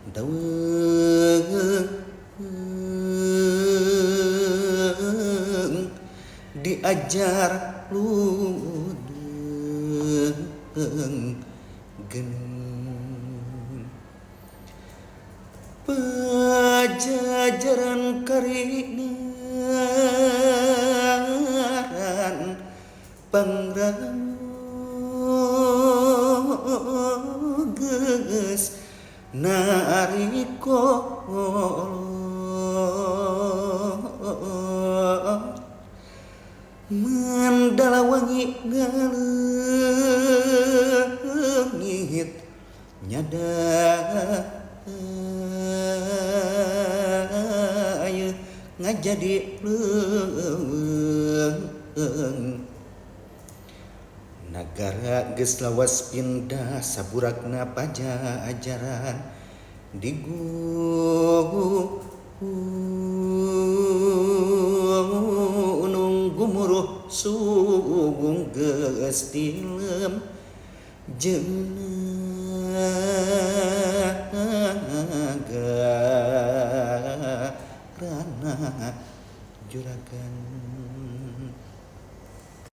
Daweung diajar ludeung genun Pajajaran karinaran pangrageus nariko Mandalawangi ngaleungit nyada ngajadi leuweung. Nagara geus lawas pindah saburakna pajajaran di gunung gumuruh sugung geus tilem jeung nagarana juragan.